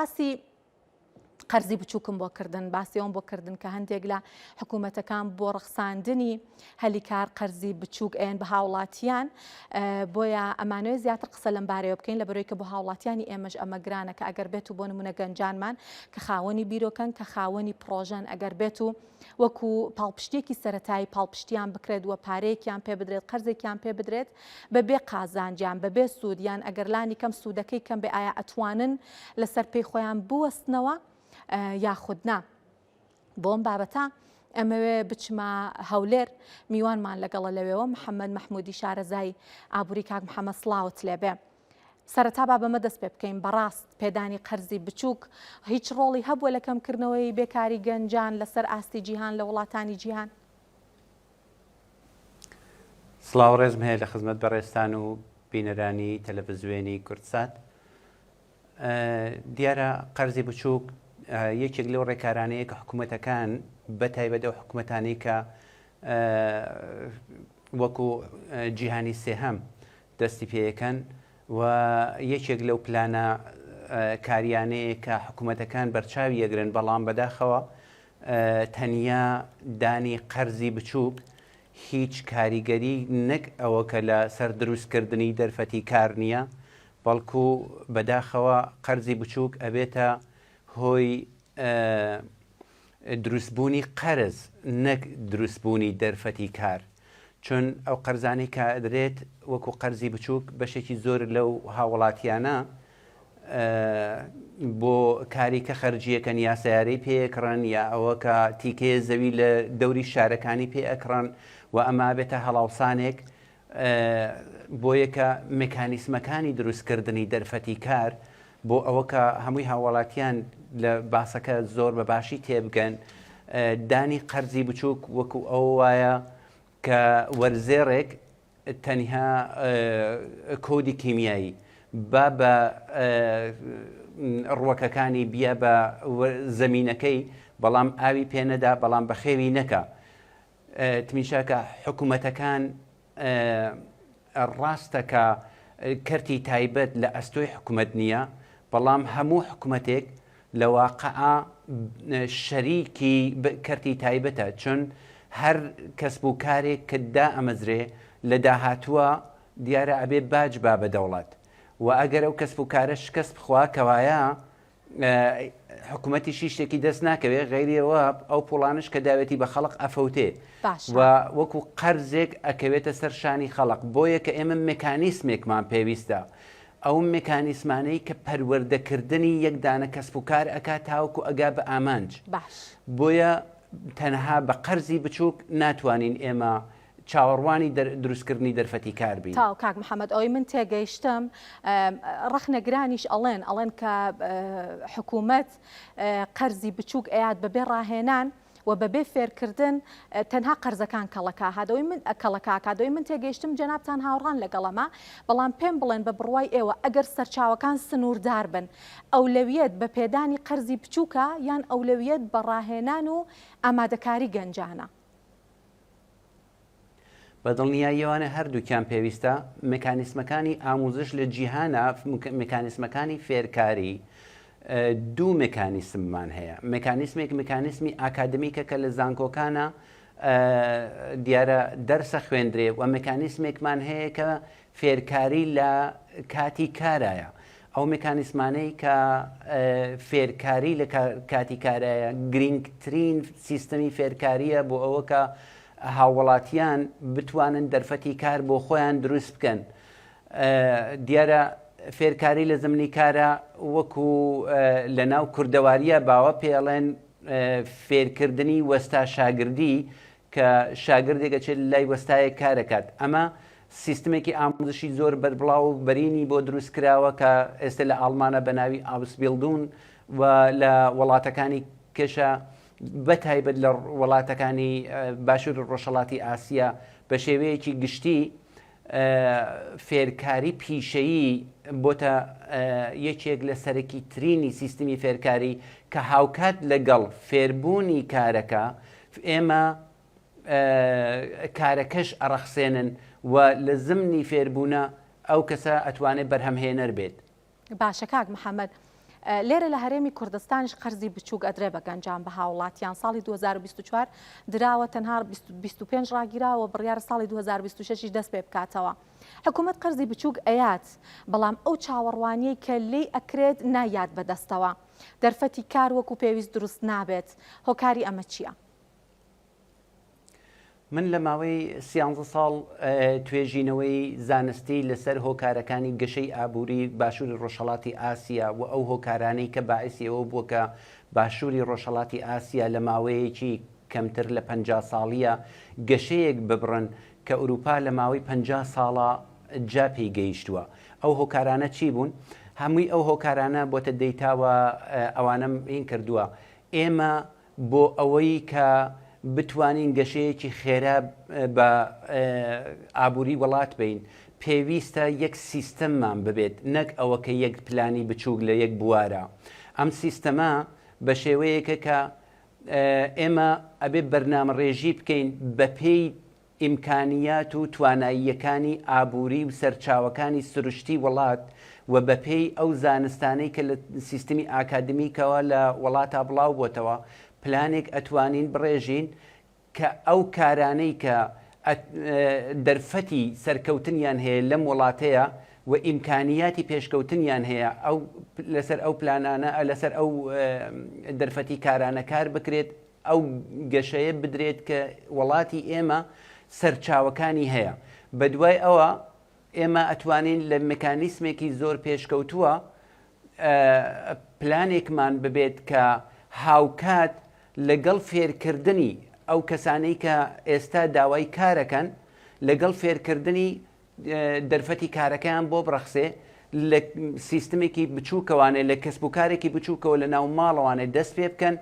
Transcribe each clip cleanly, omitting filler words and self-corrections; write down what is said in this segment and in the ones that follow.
باسی قەرزی بچووکم بۆ کردن، باسی ئەوم بۆ کردن کە هەندێک لە حکوومەتەکان بۆ ڕەخساندنی هەلی کار قەرزی بچووک ئەیەن بە هاوڵاتیان، بۆیە ئەمانەوێت زیاتر قسە لەم بارەیەوە بکەین لەبەرەوەی کە بۆ هاوڵاتیانی ئێمەش ئەمە گرانە کە ئەگەر بێت و بۆ نمونە گەنجانمان کە خاوەنی بیرۆکەن کە خاوەنی پڕۆژەن ئەگەر بێت و وەکو پاڵپشتیەکی سەرەتایی پاڵپشتیان بکرێت و پارەیەکیان پێ بدرێت قەرزێکیان پێ بدرێت بەبێ قازانج یان بەبێ سوود یان ئەگەر لانی کەم سوودەکەی کەم بێ ئایا ئەتوانن لەسەر پێی خۆیان بوەستنەوە یاخود نا بۆم بابەتە ئەمەوێ بچمە هەولێر میوانمان لەگەڵە لەوێوە محەممەد مەحمودی شارەزای ئابووری کاک محەممەد سڵاوت لێبێ. سەرەتا با بەمە دەست پێ بکەین، بەڕاست پێدانی قەرزی بچووک هیچ ڕۆڵی هەبووە لە کەمکردنەوەی بێکاری گەنجان لەسەر ئاستی جیهان لە وڵاتانی جیهان؟ سڵاو ڕێزم هەیە لە خزمەت بەڕێزتان و بینەرانی تەلەفزوێنی کوردسات. دیارە قەرزی بچووک یەکێک لەو ڕێکارانەیە کە حکوومەتەکان بە تایبەت ئەو حکوومەتانەی کە وەکو جیهانی سێهەم دەستی پێیەکەن و یەکێک لەو پلانە کاریانەیە کە حکوومەتەکان بەرچاوی یەگرن بەڵام بەداخەوە تەنیا دانی قەرزی بچووک هیچ کاریگەری نەک ئەوە کە لە سەر دروستکردنی دەرفەتی کار نییە بەڵکو بەداخەوە قەرزی بچووک ئەبێتە هۆی دروستبوونی قەرز نەک دروستبوونی دەرفەتی کار چون ئەو قەرزانەی کە ئەدرێت وەکو قەرزی بچووک بەشێکی زۆر لەو هاوڵاتیانە بۆ کاری کە خەرجیەکەن یا سیارەی پێکڕن یا ئەوە کە تیکەیە زەوی لە دەوری شارەکانی پێ ئەکڕن و ئەما بێتە هەڵاوسانێک بۆیە کە مکانیسمەکانی دروستکردنی دەرفەتی کار بۆ ئەوە کە هەمووی هاوڵاتیان لە باسەکە زۆر بە باشی تێبگەن دانی قەرزی بچووک وەکو ئەوە وایە کە وەرزێڕێک تەنها کۆدی کیمیایی با بە ڕوەکەکانی بیا بە زەمینەکەی بەڵام ئاوی پێنەدا بەڵام بەخێوی نەکە تمیشاکە حکوومەتەکان ڕاستە کە کەرتی تایبەت لە ئەستۆی حکومەت نییە، بەڵام هەموو حکومەتێک لە واقعا شەریکی کەرتی تایبەتە، چون هەر کەسب و کارێک کە دائەمەزرێ لە داهاتووە دیارە ئەبێ باج با بە دەوڵەت و ئەگەر ئەو کەسب و کارە شکست بخوا کەوایە حکومەتیشی شتێکی دەست ناکەوێ غەیری ئەوە ئەو پوڵانش کە داوێتی بە خەڵق ئەفەوتێ و وەکو قەرزێک ئەکەوێتە سەر شانی خەڵق بۆیە کە ئێمە مکانیسمێکمان پێویستە ئەو مکانیسمانەی کە پەروەردەکردنی یەک دانە کەسب و کار ئەکا تاوەکو ئەگا بە ئامانج باش بۆیە تەنها بە قەرزی بچووک ناتوانین ئێمە چاوەڕوانی دروستکردنی دەرفەتی کار بین. تاو کاک محمد ئەوەی من تێگەیشتم ڕەخنەگرانیش ئەڵێن ئەڵێن کە حکوومەت قەرزی بچووک ئەیات بەبێ ڕاهێنان و بەبێ فێرکردن تەنها قەرزەکان کەڵەکە هادەوەی من کەڵەکاکادەوەی من تێگەیشتم جەنابتان هاوڕان لەگەڵەمە بەڵام پێم بڵێن بە بڕوای ئێوە ئەگەر سەرچاوەکان سنووردار بن ئەولەویەت بە پێدانی قەرزی بچووکە یان ئەولەویەت بە ڕاهێنان و ئامادەکاری گەنجانە؟ بە دڵنیاییەوانە هەردووکیان پێویستە، مکانیسمەکانی ئاموزش لە جیهانا مکانیسمەکانی فێرکاری دوو مکانیسممان هەیە مکانیسمێک مکانیسمی ئاکادمیکە کە لە زانکۆکانە دیارە دەرسە خوێندرێ و مکانیسمێکمان هەیە کە فێرکاری لە کاتی کارایە ئەو مکانیسمانەی کە فێرکاری لە کاتی کارایە گرینگترین سیستەمی فێرکاریە بۆ ئەوە کە هاووڵاتیان بتوانن دەرفەتی کار بۆ خۆیان دروست بکەن. دیارە فێرکاری لە زمنی کارە وەکو لە ناو کوردەواریە باوە پێڵێن فێرکردنی وەستا شاگردی کە شاگردێک ئەچێت لای وەستایەک کارەکات ئەمە سیستمێکی ئاموزشی زۆر بەربڵاو و بەرینی بۆ دروست کراوە کە ئێستا لە ئاڵمانە بە ناوی Ausbildung و لە وڵاتەکانی کەشە بە تایبەت لە وڵاتەکانی باشوور ڕۆژهەڵاتی ئاسیا بە شێوەیەکی گشتی فێرکاری پیشەیی بۆتە یەکێک لە سەرەکی ترینی سیستمی فێرکاری کە هاوکات لەگەڵ فێربوونی کارەکە ئێمە کارەکەش ئەڕەخسێنن و لە زمنی فێربوونە ئەو کەسە ئەتوانێت بەرهەمهێنەر بێت. باشە کاک محەمەد. لێرە لە هەرێمی کوردستانیش قەرزی بچووک ئەدرێ بە گەنجان بە هاوڵاتیان ساڵی 2024 دراوە تەنها 25 ڕاگیراوە بڕیارە ساڵی 2026 دەست پێ بکاتەوە. حکومەت قەرزی بچووک ئەیات بەڵام ئەو چاوەڕوانیەی کە لێی ئەکرێت نایات بەدەستەوە. دەرفەتی کار وەکو پێویست دروست نابێت. هۆکاری ئەمە چییە؟ من لە ماوەی سیانزە ساڵ توێژینەوەی زانستی لەسەر هۆکارەکانی گەشەی ئابووری باشووری ڕۆژهەڵاتی ئاسیا و ئەو هۆکارانەی کە باعیسی ئەوە بووە کە باشووری ڕۆژهەڵاتی ئاسیا لە ماوەیەکی کەمتر لە 50 ساڵیە گەشەیەک ببڕن کە ئورووپا لە ماوەی 50 ساڵە جا پێی گەیشتووە. ئەو هۆکارانە چی بوون؟ هەمووی ئەو هۆکارانە بۆتە دەیتاوە ئەوانەم هین کردووە. ئێمە بۆ ئەوەی کە بتوانین گەشەیەکی خێرا بە ئابووری وڵات بین پێویستە یەک سیستەممان ببێت نەک ئەوە کە یەک پلانی بچووک لە یەک بوارە ئەم سیستەمە بە شێوەیەکە کە ئێمە ئەبێ بەرنامەڕێژی بکەین بەپێی ئیمکانیات و تواناییەکانی ئابووری و سەرچاوەکانی سروشتی وڵات و بەپێی ئەو زانستانەی کە لە سیستمی ئاکادمیکەوە لە وڵاتا بڵاو بۆتەوە پلانێک ئەتوانین بڕێژین کە ئەو کارانەی کە دەرفەتی سەرکەوتنیان هەیە لەم وڵاتەیە و ئیمکانیاتی پێشکەوتنیان هەیە ئەو لەسەر ئەو پلانانە لەسەر ئەو دەرفەتی کارانە کار بکرێت ئەو گەشەیە بدرێت کە وەڵاتی ئێمە سەرچاوەکانی هەیە. بەدوای ئەوە ئێمە ئەتوانین لە مکانیسمێکی زۆر پێشکەوتووە پلانێکمان ببێت کە هاوکات لەگەڵ فێرکردنی ئەو کەسانەی کە ئێستا داوای کارەکەن لەگەڵ فێرکردنی دەرفەتی کارەکەیان بۆ بڕەخسێ لە سیستمێکی بچووکەوانێ لە کەسب و کارێکی بچووکەوە لە ناو ماڵەوانێ دەست پێ بکەن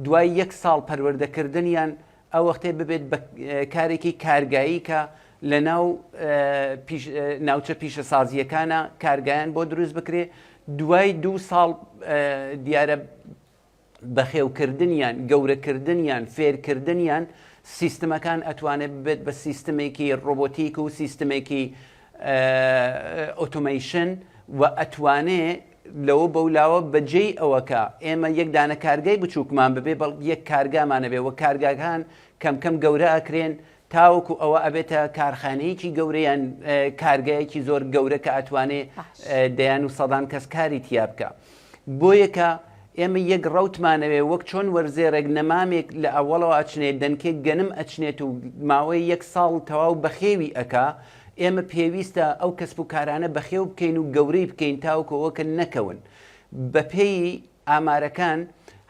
دوای یەک ساڵ پەروەردەکردنیان ئەو وەختێ ببێت بە کارێکی کارگایی کە لە ناو ناوچە پیشەسازیەکانە کارگایان بۆ دروست بکرێ دوای دوو ساڵ دیارە بەخێوکردنیان، گەورەکردنیان، فێرکردنیان، سیستمەکان ئەتوانێت ببێت بە سیستمێکی ڕۆبۆتیک و سیستمێکی ئۆتۆمەیشن و ئەتوانێ لەوە بەولاوە بەجێی ئەوەکە ئێمە یەک دانە کارگای بچووکمان ببێ بەڵ یەک کارگامانە بێ وە کارگاکان کەم کەم گەورە ئەکرێن تاوەکو ئەوە ئەبێتە کارخانەیەکی گەورە یان کارگایەکی زۆر گەورە کە ئەتوانێ دەیان و سەدان کەس کاری تیا بکە. بۆیە کە ئێمە یەک ڕەوتمانەوێ وەک چۆن وەرزێڕێک نەمامێک لە ئەوەڵەوە ئەچنێت دەنکێک گەنم ئەچنێت و ماوەی یەک ساڵ تەواو بەخێوی ئەکا ئێمە پێویستە ئەو کەسب و کارانە بەخێو بکەین و گەورەی بکەین تاوەکو ئەوە کە نەکەون. بەپێی ئامارەکان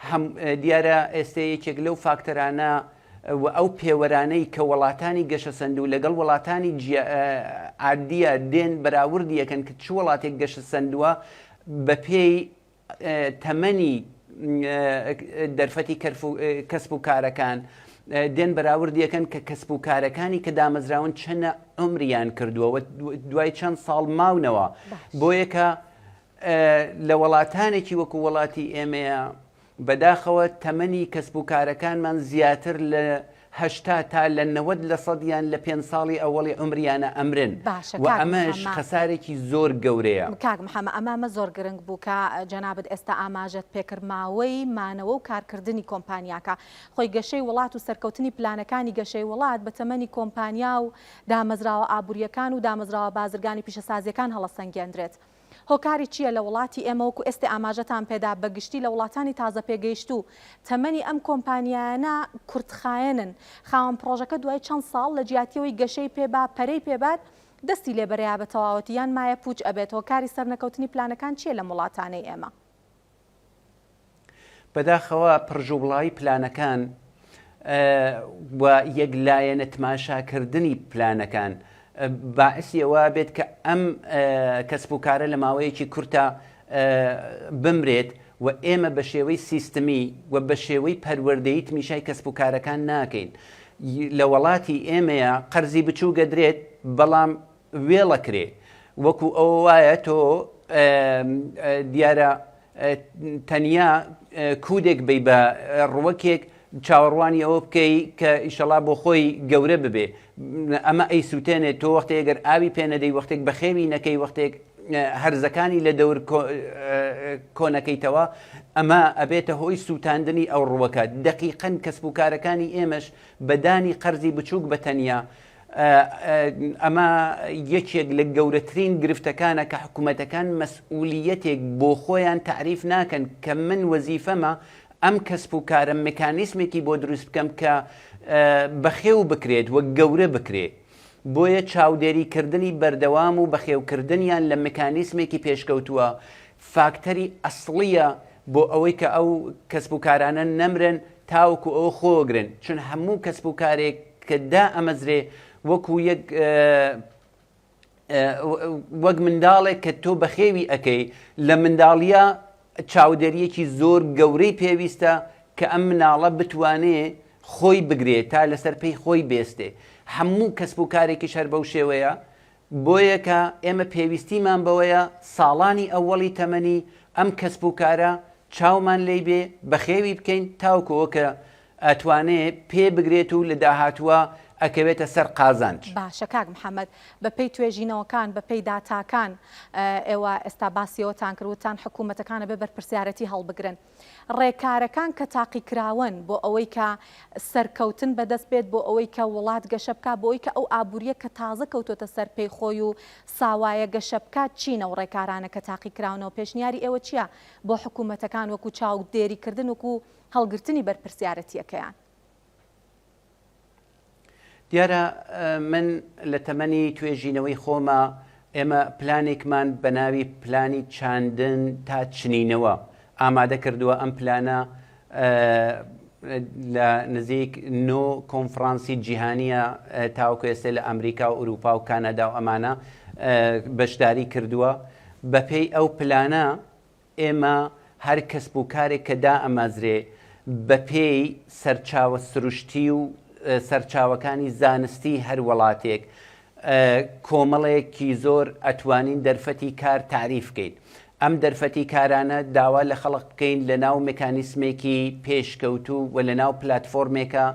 هەم دیارە ئێستێ یەکێک لەو فاکتەرانە و ئەو پێوەرانەی کە وڵاتانی گەشەسەندوو لەگەڵ وڵاتانی عادیە دێن بەراوردی یەکەن کە چ وڵاتێک گەشەسەندووە بەپێی تەمەنی دەرفەتی کەسب و کارەکان دێن بەراوردی یەکەن کە کەسب و کارەکانی کە دامەزراون چەنە عمریان کردووە و دوای چەند ساڵ ماونەوە بۆیە کە لە وەڵاتانێکی وەکو وەڵاتی ئێمەیە بەداخەوە تەمەنی کەسب و کارەکانمان زیاتر لە 80 تا لە 90 لە سەدیان لە پێنج ساڵی ئەوەڵی عومریانە ئەمرن باشە و کاک ئەمەش محەمە خەسارێکی زۆر گەورەیە. کاک محەمە ئەمە ئەمە زۆر گرنگ بوو کە جەنابت ئێستا ئاماژەت پێکرد ماوەی مانەوە و کارکردنی کۆمپانیاکە خۆی گەشەی وڵات و سەرکەوتنی پلانەکانی گەشەی وڵات بە تەمەنی کۆمپانیا و دامەزراوە ئابوورییەکان و دامەزراوە بازرگانی پیشەسازییەکان هەڵەسەنگێندرێت. هۆکاری چییە لە وڵاتی ئێمە وەکو ئێستێ ئاماژەتان پێدا بە گشتی لە وڵاتانی تازە پێگەیشتوو تەمەنی ئەم کۆمپانیایانە کورتخایەنن خاوەن پڕۆژەکە دوای چەند ساڵ لە جیاتیەوەی گەشەی پێ با پەرەی پێ بات دەستی لێ بەرەیا بە تەواوەتی یان مایە پوچ ئەبێت هۆکاری سەرنەکەوتنی پلانەکان چییە لەم وڵاتانەی ئێمە؟ بەداخەوە پڕژوبڵاوی پلانەکان و یەک لایەنە تماشاکردنی پلانەکان باعسی ئەوە بێت کە ئەم کەسب و کارە لە ماوەیەکی کورتە بمرێت و ئێمە بە شێوەی سیستمی و بە شێوەی پەروەردەیی تمیشای کەسب و کارەکان ناکەین لە وڵاتی ئێمەیە قەرزی بچووگە درێت بەڵام وێڵەکرێ وەکو ئەوە وایە تۆ دیارە تەنیا کوودێک بی بە ڕوەکێک چاوەڕوانی ئەوە بکەی کە ئیشەڵا بۆ خۆی گەورە ببێ ئەمە ئەی سووتێنێت تۆ وەختێ گەر ئاوی پێ نەدەی وەختێک بەخێوی نەکەی وەختێک هەرزەکانی لە دەور کۆنەکەیتەوە ئەمە ئەبێتە هۆی سووتاندنی ئەو ڕووەکە دەقیقەن کەسب و کارەکانی ئێمەش بە دانی قەرزی بچووک بە تەنیا ئەمە یەکێک لە گەورەترین گرفتەکانە کە حکوومەتەکان مەسئولیەتێک بۆ خۆیان تەعریف ناکەن کە من وەزیفەمە ئەم کەسب و کارە مکانیسمێکی بۆ دروست بکەم کە بەخێو بکرێت و گەورە بکرێت. بۆیە چاودێری کردنی بەردەوام و بەخێوکردنیان لە مکانیسمێکی پێشکەوتووە فاکتەری ئەسڵییە بۆ ئەوەی کە ئەو کەسب و کارانە نەمرن تاوەکو ئەوە خۆگرن چون هەموو کەسب و کارێک کە دائەمەزرێ وەکو یەک وەک منداڵێک کە تۆ بەخێوی ئەکەی لە منداڵیە چاودێریەکی زۆر گەورەی پێویستە کە ئەم مناڵە بتوانێ خۆی بگرێ تا لەسەر پێی خۆی بێستێ هەموو کەسب و کارێکیش هەر بەو شێوەیە بۆیە کە ئێمە پێویستیمان بەوەیە ساڵانی ئەوەڵی تەمەنی ئەم کەسب و کارە چاومان لێی بێ بەخێوی بکەین تاوکو ئەوە کە ئەتوانێ پێ بگرێت و لە داهاتووا ئەکەوێتە سەر قازانج. باشە کاک محمد بە پێی توێژینەوەکان بە پێی داتاکان ئێوە ئێستا باسی ئەوەتان کرد وتتان حکوومەتەکان ئەبێ بەرپرسیارەتی هەڵبگرن ڕێکارەکان کە تاقیکراون بۆ ئەوەی کە سەرکەوتن بەدەست بێت بۆ ئەوەی کە وڵات گەشە بکات بۆ ئەوەی کە ئەو ئابووریە کە تازە کەوتۆتە سەر پێی خۆی و ساوایە گەشە بکات چین ئەو ڕێکارانە کە تاقیکراونەوە پێشنیاری ئێوە چیە بۆ حکوومەتەکان وەکو چاودێریکردن وەکو هەڵگرتنی بەرپرسیارەتیەکەیان. دیارە من لە تەمەنی توێژینەوەی خۆما ئێمە پلانێکمان بە ناوی پلانی چاندن تا چنینەوە ئامادە کردووە ئەم پلانە لە نزیک نۆ کۆنفرانسی جیهانیە تاوەکو ئێستا لە ئەمریکا و ئەوروپا و کانەدا و ئەمانە بەشداری کردووە بەپێی ئەو پلانە ئێمە هەر کەسب و کارێک کە دائەمەزرێ بەپێی سەرچاوە سروشتی و سەرچاوەکانی زانستی هەر وەڵاتێک کۆمەڵێکی زۆر ئەتوانین دەرفەتی کار تاریف کەین. ئەم دەرفەتی کارانە داوا لە خەڵک بکەین لە ناو مکانیسمێکی پێشکەوتوو و لە ناو پلاتفۆرمێکا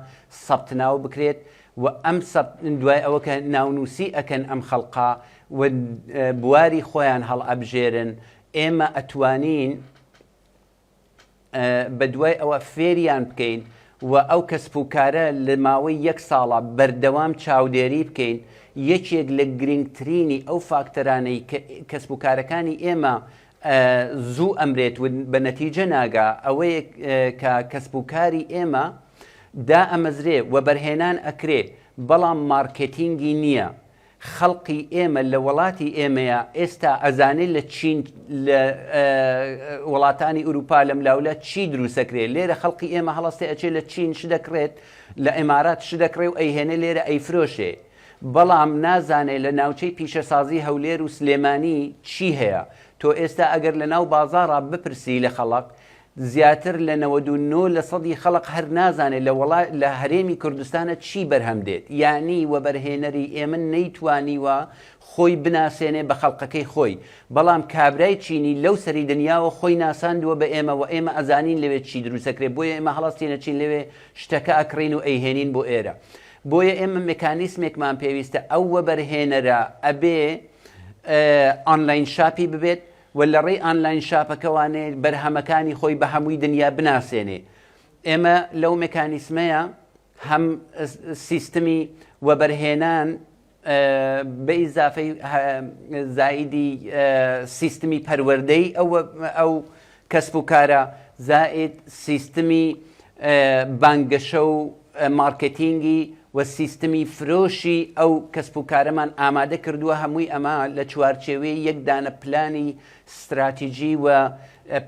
سەبت ناو بکرێت و ئەم سەبت دوای ئەوە کە ناونووسی ئەکەن ئەم خەڵقە و بواری خۆیان هەڵئەبژێرن ئێمە ئەتوانین بەدوای ئەوە فێریان بکەین و ئەو کەسب و کارە لە ماوەی یەک ساڵە بەردەوام چاودێری بکەین یەکێک لە گرنگترینی ئەو فاکتەرانەی کە کەسب و کارەکانی ئێمە زوو ئەمرێت و بە نەتیجە ناگا ئەوەیە کە کەسب و کاری ئێمە دائەمەزرێ وەبەرهێنان ئەکرێ بەڵام مارکێتینگی نییە خەڵقی ئێمە لە وەڵاتی ئێمەیا ئێستا ئەزانێ لە چین لە وڵاتانی ئوروپا لەم لاولا چی دروسەکرێ لێرە خەڵقی ئێمە هەڵەستێ ئەچێ لە چین شدەکڕێت لە ئیمارات شدەکڕێ و ئەیهێنێ لێرە ئەیفرۆشێ بەڵام نازانێ لە ناوچەی پیشەسازی هەولێر و سلێمانی چی هەیە تۆ ئێستا ئەگەر لە ناو بازاڕا بپرسی لە خەڵق زیاتر لە 99 لە سەدی خەڵق هەر نازانێت لە وەڵا لە هەرێمی کوردستانە چی بەرهەم دێت یانی وەبەرهێنەری ئێمە نەیتوانیوە خۆی بناسێنێ بە خەڵقەکەی خۆی بەڵام کابرای چینی لەو سەری دنیاوە خۆی ناساندووە بە ئێمە وە ئێمە ئەزانین لەوێ چی دروستەکرێ بۆیە ئێمە هەڵەستین ئەچین لەوێ شتەکە ئەکڕین و ئەیهێنین بۆ ئێرە بۆیە ئێمە مکانیسمێکمان پێویستە ئەو وەبەرهێنەرە ئەبێ ئۆنلاین shop ی ببێت و لە ڕێی ئانلاین shop ەکەوانێ بەرهەمەکانی خۆی بە هەمووی دنیا بناسێنێ. ئێمە لەو مکانیسمەیە هەم سیستمی وەبەرهێنان بە ئیزافەی زائیدی سیستمی پەروەردەی ئەو کەسب و کارە زائید سیستمی بانگەشە و مارکێتینگی و سیستمی فرۆشی ئەو کەسب و کارەمان ئامادە کردووە، هەمووی ئەمە لە چوارچێوەی یەک دانە پلانی ستراتیجی و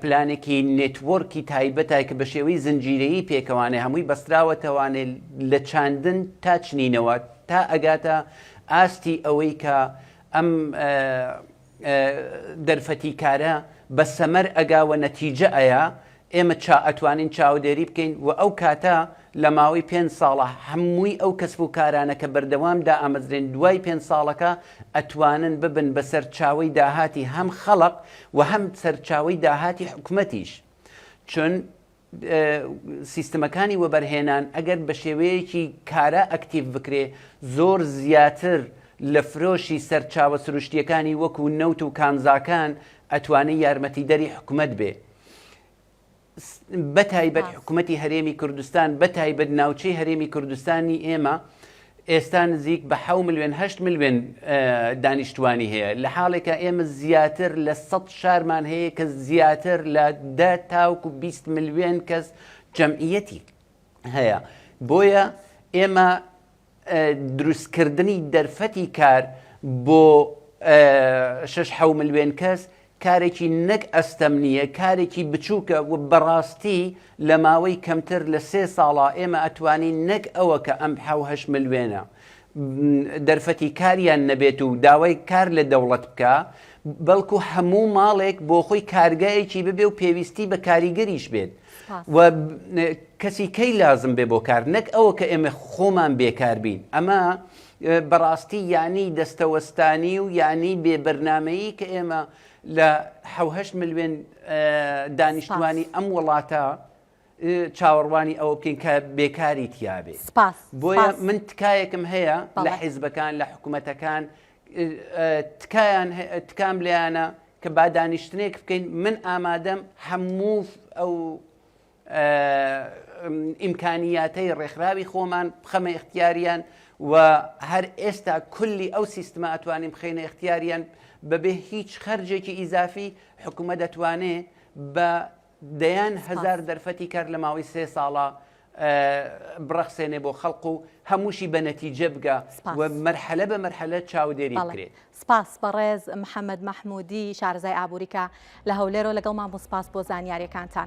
پلانێکی network ی تایبەتە کە بە شێوەی زنجیرەیی پێکەوانێ هەمووی بەستراوەتەوانێ لە چاندن تا چنینەوە تا ئەگاتە ئاستی ئەوەی کە ئەم دەرفەتی کارە بە سەمەر ئەگا و نەتیجە ئەیا، ئێمە چا ئەتوانین چاودێری بکەین و ئەو کاتە لە ماوەی پێنج ساڵە هەمووی ئەو کەسب و کارانە کە بەردەوام دائەمەزرێن دوای پێنج ساڵەکە ئەتوانن ببن بە سەرچاوەی داهاتی هەم خەڵق و هەم سەرچاوەی داهاتی حکومەتیش چون سیستمەکانی وەبەرهێنان ئەگەر بە شێوەیەکی کارا ئەکتیڤ بکرێ زۆر زیاتر. لە فرۆشی سەرچاوە سروشتییەکانی وەکو نەوت و کانزاکان ئەتوانێ یارمەتیدەری حکومەت بێ. بەتایبەت حکومەتی هەرێمی کوردستان، بەتایبەت ناوچەی هەرێمی کوردستانی ئێمە ئێستا نزیک بە حەو ملیۆن هەشت ملیۆن دانیشتوانی هەیە لە حاڵێکا ئێمە زیاتر لە سەد شارمان هەیە کە زیاتر لە دە تاوکو 20 ملیۆن کەس جەمعیەتی هەیە بۆیە ئێمە دروستکردنی دەرفەتی کار بۆ شەش حەو ملوێن کەس کارێکی نەک ئەستەم نییە کارێکی بچووکە و بەڕاستی لە ماوەی کەمتر لە سێ ساڵا ئێمە ئەتوانین نەک ئەوە کە ئەم حەو هەشت ملوێنە دەرفەتی کاریان نەبێت و داوای کار لە دەوڵەت بکا بەڵکو هەموو ماڵێک بۆ خۆی کارگایەکی ببێ و پێویستی بە کاریگەریش بێت و کەسی کەی لازم بێ بۆ کار نەک ئەوە کە ئێمە خۆمان بێکار بین ئەمە بەڕاستی یانی دەستەوەستانی و یانی بێ بەرنامەیی کە ئێمە لە حەوهەشت ملیۆن دانیشتوانی ئەم وڵاتە چاوەڕوانی ئەوە بکەین کە بێکاری تیاابێ سپاس بۆیە من تکایەکم هەیە لە حیزبەکان لە حکوومەتەکان تکایان تکام لێیانە کە با دانیشتنێک بکەین من ئامادەم هەموو ئەو ئیمکانیاتەی ڕێکخراوی خۆمان بخەمە ئیختیاریان و هەر ئێستا کولی ئەو سیستمە ئەتوانین بخەینە ئیختیاریان بەبێ هیچ خەرجێکی ئیزافی حکوومەت دەتوانێ بە دەیان هەزار دەرفەتی کار لە ماوەی سێ ساڵە بڕەخسێنێ بۆ خەڵق و هەمووشی بە نەتیجە بگا و مەرحەلە بە مەرحەلە چاودێری بکرێت. سپاس بەڕێز محەمەد مەحمودی شارەزای ئابووری کە لە هەولێرەوە لەگەڵمان بوون سپاس بۆ زانیاریەکانتان.